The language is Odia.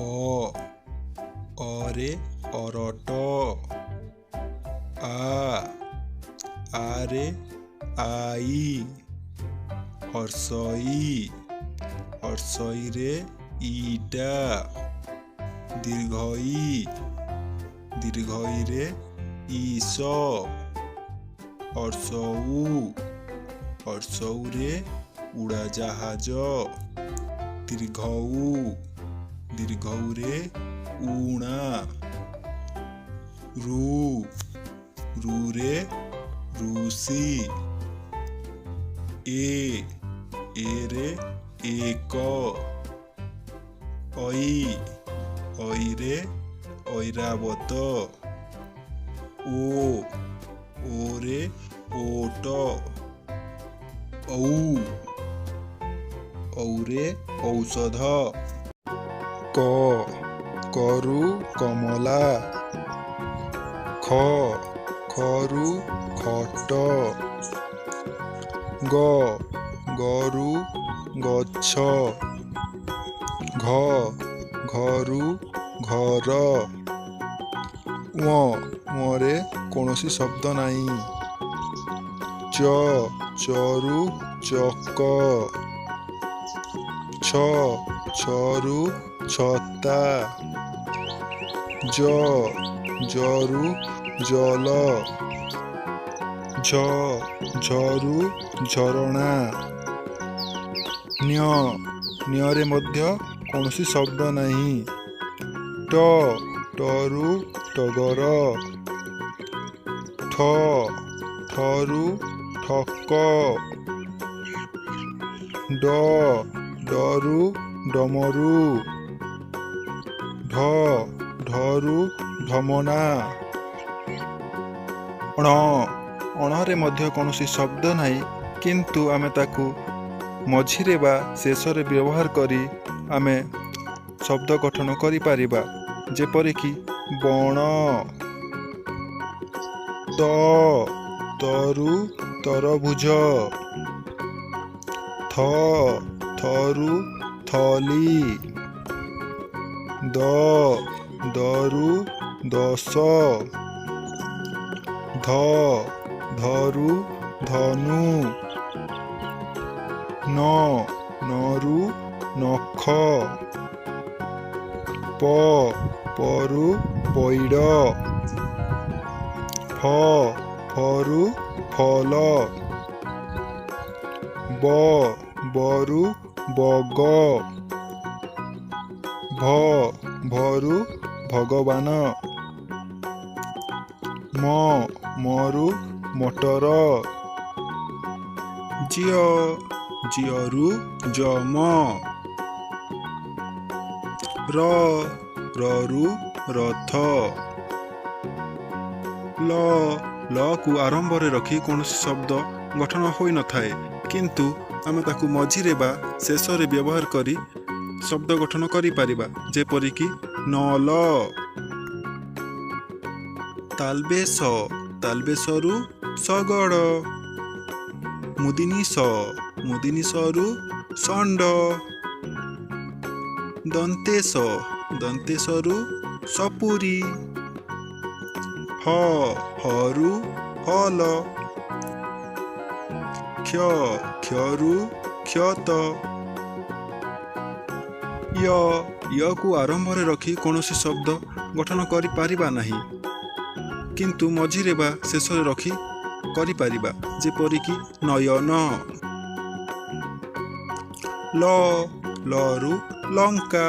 ଅ, ଅରେ ଅରଟ। ଆ, ଆରେ ଆଈ। ହର୍ଷଇ, ହର୍ଷଇରେ ଇଟା। ଦୀର୍ଘଇ, ଦୀର୍ଘଇରେ ଈଶ। ହର୍ଷଉ, ହର୍ଷଉରେ ଉଡ଼ାଜାହାଜ। ଦୀର୍ଘଉ, ଦୀର୍ଘଉରେ ଊଣା। ଋ, ଋରେ ଋଷି। ଏ, ଏରେ ଏକ। ଐ, ଐରେ ଐରାବତ। ଓ, ଓରେ ଓଟ। ଔ, ଔରେ ଔଷଧ। କ, କରୁ କମଲା। ଖ, ଖରୁ ଖଟ। ଗ, ଗରୁ ଗଛ। ଘ, ଘରୁ ଘର। ୱ, ୱରେ କୌଣସି ଶବ୍ଦ ନାହିଁ। ଚ, ଚରୁ ଚକ। ଛ, ଛରୁ ଛତା। ଜ, ଜରୁ ଜଲ। ଝ, ଝରୁ ଝରଣା। ନ୍ୟ, ନ୍ୟରେ ମଧ୍ୟ କୌଣସି ଶବ୍ଦ ନାହିଁ। ଟ, ଟରୁ ଟଗର। ଠ, ଠରୁ ଠକ। ଡ, ଡରୁ ଡମରୁ। ଢ, ଢରୁ ଢମଣା। ଣ, ଅଣରେ ମଧ୍ୟ କୌଣସି ଶବ୍ଦ ନାହିଁ, କିନ୍ତୁ ଆମେ ତାକୁ ମଝିରେ ବା ଶେଷରେ ବ୍ୟବହାର କରି ଆମେ ଶବ୍ଦ ଗଠନ କରିପାରିବା, ଯେପରିକି ବଣ। ତ, ତରୁ ତରଭୁଜ। ଥ, ଥରୁ ଥଲି। ଦ, ଦରୁ ଦଶ। ଧ, ଧରୁ ଧନୁ। ନ, ନରୁ ନଖ। ପ, ପରୁ ପଇଡ଼। ଫ, ଫରୁ ଫଲ। ବ, ବରୁ ବଗ। ଭ, ଭରୁ ଭଗବାନ। ମ, ମରୁ ମଟର। ଜ୍ୟ, ଜ୍ୟରୁ ଯମ। ର, ରରୁ ରଥ। ଲ, ଲକୁ ଆରମ୍ଭରେ ରଖି କୌଣସି ଶବ୍ଦ ଗଠନ ହୋଇନଥାଏ, କିନ୍ତୁ ଆମେ ତାକୁ ମଝିରେ ବା ଶେଷରେ ବ୍ୟବହାର କରି ଶବ୍ଦ ଗଠନ କରିପାରିବା, ଯେପରିକି ନଲ। ତାଲବେଶ, ତାଲବେଶରୁ ଶଗଡ଼। ମୁଦିନିସ, ମୁଦିନିସରୁ ଷଣ୍ଢ। ଦନ୍ତେଶ, ଦନ୍ତେଶରୁ ସପୁରୀ। ହ, ହରୁ ହଲ। କ୍ଷ, କ୍ଷରୁ କ୍ଷତ। ୟ, ୟକୁ ଆରମ୍ଭରେ ରଖି କୌଣସି ଶବ୍ଦ ଗଠନ କରିପାରିବା ନାହିଁ, କିନ୍ତୁ ମଝିରେ ବା ଶେଷରେ ରଖି କରିପାରିବା, ଯେପରିକି ନୟନ। ଲ, ଲରୁ ଲଙ୍କା।